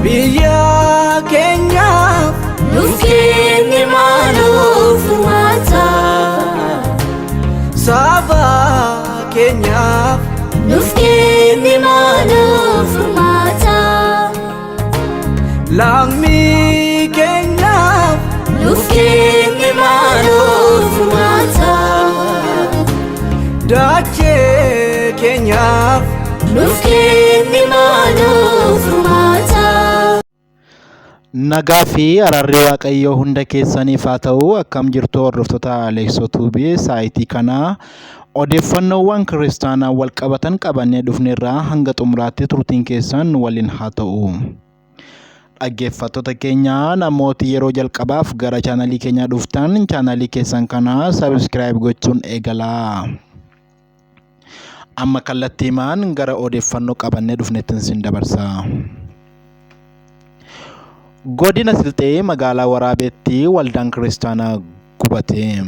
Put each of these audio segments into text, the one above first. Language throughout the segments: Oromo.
Biyya keenyaaf Nuuf kenni maaloo furmaata. Saba keenyaaf Nuuf kenni maaloo furmaata. Lammii keenyaaf Nuuf kenni maaloo furmaata. Dachee keenyaaf Nuuf kenni maaloo furmaata. Nagaa fi araarri Waaqayyoo hunda keessaniif haa ta'u. Akkam jirtu hordoftoota Aleeksoo Tuubii saayitii kanaa? Odeeffannoowwan kiristaanaa wal qabatan qabannee dhufneerraa hanga xumuraatti turtiin keessan nu waliin haa ta'u. Dhaggeeffattoota keenya, namooti yeroo jalqabaaf gara chaanalii keenyaa dhuftan, chaanalii keessan kana subscribe gochuun eegalaa. Amma kallattiimaan gara odeeffannoo qabannee dhufnettin sin dabarsa. Godina Silxee magaalaa Waraabeetti waldaan kiristaanaa gubate.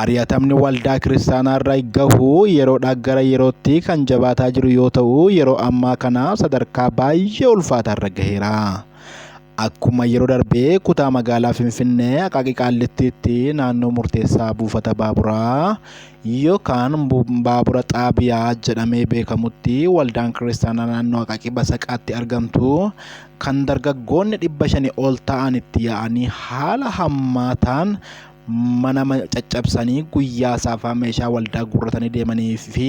Ari'atamni waldaa kiristaanaa irra gahu yeroodhaa gara yerootti kan jabaataa jiru yoo ta'u, yeroo ammaa kana sadarkaa baay'ee ulfaataa irra gaheera. Akkuma yeroo darbee kutaa magaalaa Finfinnee Aqaaqii Qaallittiitti naannoo murteessaa buufata baaburaa yookaan baabura xaabiyaa jedhamee beekamutti waldaan kiristaanaa naannoo Aqaaqii Basaqaatti argamtu kan dargaggoonni 500 ol ta'an itti yaa'anii haala hammaataan mana caccabsanii guyyaa saafaa meeshaa waldaa guurratanii deemanii fi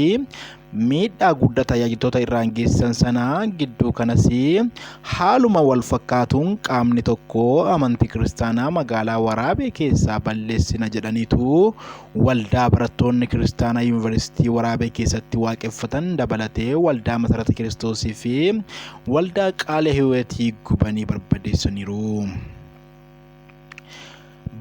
miidhaa guddaa tajaajiltoota irraan geessisan sana, gidduu kanas haaluma wal fakkaatuun qaamni tokko amantii kiristaanaa magaalaa Waraabee keessaa balleessina jedhaniitu waldaa barattoonni kiristaanaa yuunivarsiitii Waraabee keessatti waaqeffatan dabalatee waldaa Masarata Kiristoosii fi waldaa Qaala Hiweetii gubanii barbadeessaniiru.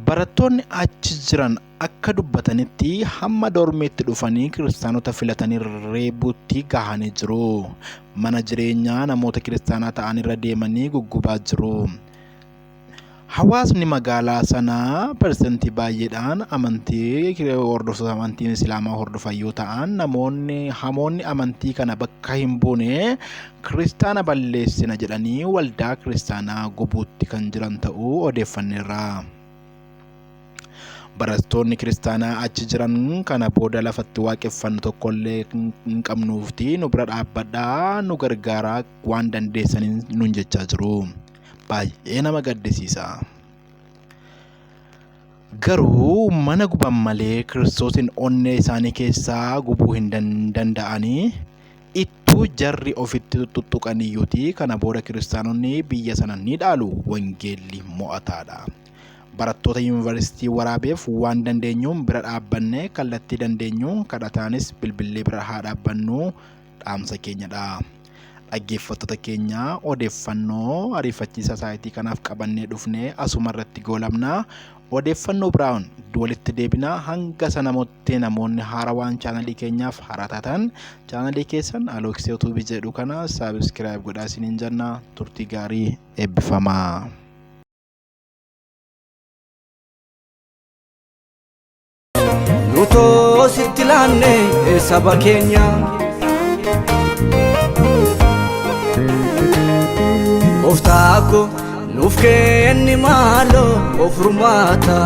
Barattoonni achi jiran akka dubbatanitti hamma doormiitti dhufanii kiristaanota filatanii reebuutti gahanii jiru. Mana jireenyaa namoota kiristaanaa ta'anirra deemanii guggubaa jiru. Hawaasni magaalaa sanaa persentii baay'eedhaan amantii hordoftoota amantii Islaamaa hordofan yoo ta'an, namoonni hamoonni amantii kana bakka hin buune kiristaana balleessina jedhanii waldaa kiristaanaa gubuutti kan jiran ta'uu odeeffanneerra. Barattoonni kiristaanaa achi jiran kana booda lafatti waaqeffannu tokkollee hin qabnuufti nu bira dhaabbadhaa, nu gargaaraa, waan dandeessaniin nun jechaa jiru. Baay'ee nama gaddisiisa. Garuu mana guban malee Kiristoosin onnee isaanii keessaa gubuu hin danda'anii. Ittuu jarri ofitti tuttuqaniyyuuti kana booda kiristaanonni biyya sana ni dhaalu, wangeelli mo'ataadha. Barattoota yuunivarsiitii Waraabeef waan dandeenyuun bira dhaabbannee, kallattii dandeenyuun kadhataanis bilbillee bira haa dhaabbannu dhaamsa keenyadha. Dhaggeeffattoota keenya, odeeffannoo ariifachiisaa saayitii kanaaf qabannee dhufne asuma irratti goolabna. Odeeffannoo biraan walitti deebina. Hanga sanamotti namoonni haarawaan chaanalii keenyaaf haaraa taatan chaanalii keessan Alooksee Tuubii jedhu kana subscribe godhaa isiniin jenna. Turtii gaarii, eebbifamaa. Nutoo sitti laanne saba keenya. Gooftaa ko, nuuf kenni maaloo furmaata.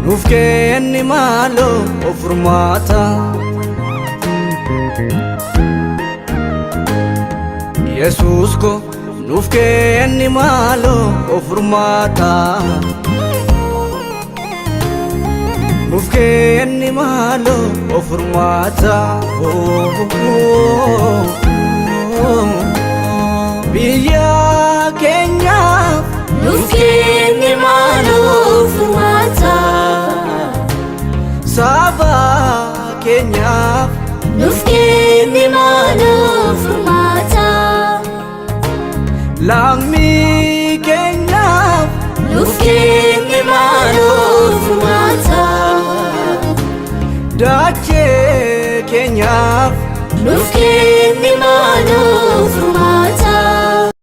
Nuuf kenni maaloo furmaata. Yesuus ko, nuuf kenni maaloo furmaata. Nuuf kenni maaloo furmaata. Biyya keenyaaf Nuuf kenni maaloo furmaata. Saba keenyaaf Nuuf kenni maaloo furmaata. Lammii keenyaaf Nuuf kenni maaloo furmaata. Dachee keenyaaf Nuuf kenni maaloo